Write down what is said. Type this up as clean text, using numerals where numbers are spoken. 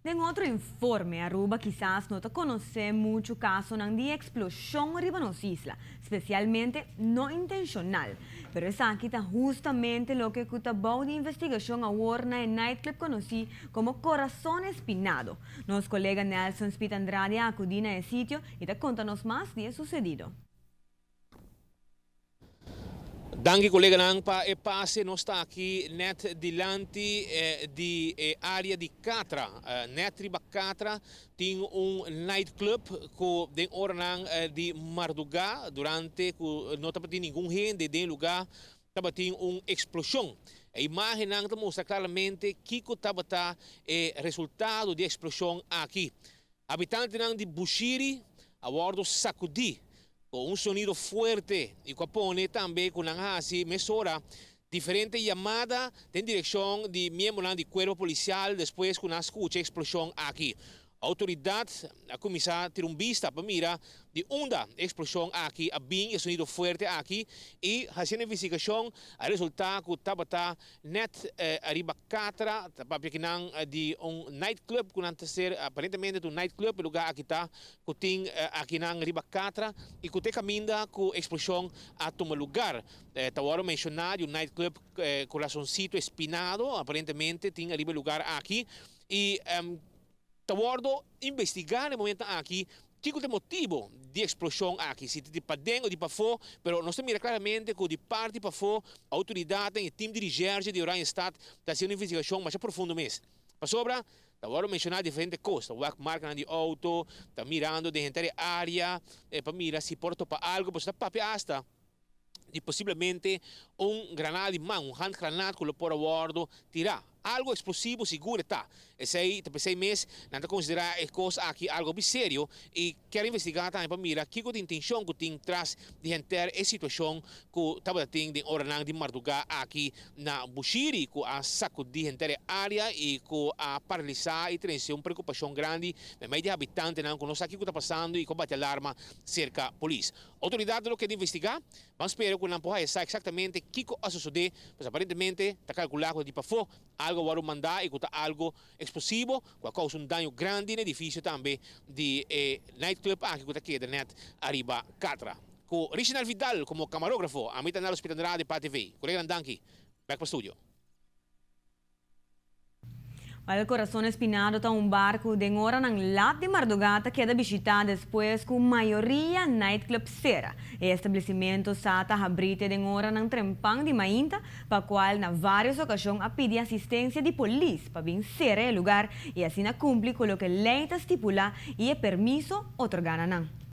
Den otro informe, Aruba kisas no ta conoce mucho casonan di explosion riba nos isla, specialmente no intencional. Pero esaki ta hustamente loke cu ta bou di investigacion awor na e nightclub conoci como Corazon Espinado. Nos colega Nelson Speed Andrade a acudi na e sitio y ta conta nos mas di e sucedido. Danki, coleganan, pa e pase. Nos ta aki net dilanti di e area di Catra. Net riba Catra tin un nightclub cu den oranan di marduga, durante cu no tabatin ningun hende den lugar, tabatin un explosion. E imagennan ta mustra claramente kico tabata e resultado di e explosion aki. Habitantenan di Bushiri a wordo sacudi cu un sonido fuerte y cu a pone tambe cu nan a haci mesora diferente yamada den direccion di miembronan di cuerpo policial despues cu nan a scucha e explosion aki. Autoridad a cuminsa tira un bista pa mira di unda e explosion aki a bin, e sonido fuerte aki, y haciendo investigacion a resulta cu tabata net ariba Catra. Ta papia kinan di un nightclub cu nan ta ser aparentemente ta un nightclub e lugar aki ta cu tin akinan riba Catra y cu ta e caminda cu explosion a tuma lugar. Ta wordo menciona di un nightclub Corazoncito Espinado aparentemente tin ariba e lugar aki y ta wordo investiga na e momento aki kico ta e motibo di explosion aki, si ta di paden o di pafo, pero nos ta mira claramente cu di parti pafo autoridadnan y team di recherche di Oranjestad ta haciendo investigacion masha profundo mes. Pasobra ta wordo menciona diferente cos, ta wak marcanan di auto, ta mirando den henter e area pa mira si por topa algo, pasobra ta papia hasta di posiblemente un granada di man, un handgranaat cu lo por a wordo tira. Algo explosivo sigur e ta. Esey ta pesey mes nan ta considera e cos aki algo hopi serio y kier investiga tambe pa mira kico ta intencion cu tin tras di henter e situacion cu tabata tin den oranan di marduga aki na Bushiri cu a sacudi henter e area y cu a paralisa y trece un preocupacion grandi memey di habitantenan cu no sa kico ta pasando y cu a bati alarma cerca polis. Autoridad lo keda investiga. Ban spera cu nan por haya sa exactamente kico a sosode, pues aparentemente ta calcula cu ta di pafo algo a wordo manda y cu ta algo explosivo cu a causa un daño grandi na edificio tambe di e nightclub aki cu ta keda net ariba Catra. Cu Richenel Vidal como camarografo, ami ta Nalo Spit Andrade pa TV. Coleganan danki. Bek pa studio. El Corazon Espinado ta un bar cu den oranan lat di mardugá ta keda bishitá despues cu mayoria nightclub sera. E establecimento sa ta habrí te den oranan trempan di mainta, pa cual na varios ocasion a pidi asistencia di polis pa bin sera e lugar y asina cumpli cu loke ley ta stipula y e permiso otorgá na nan.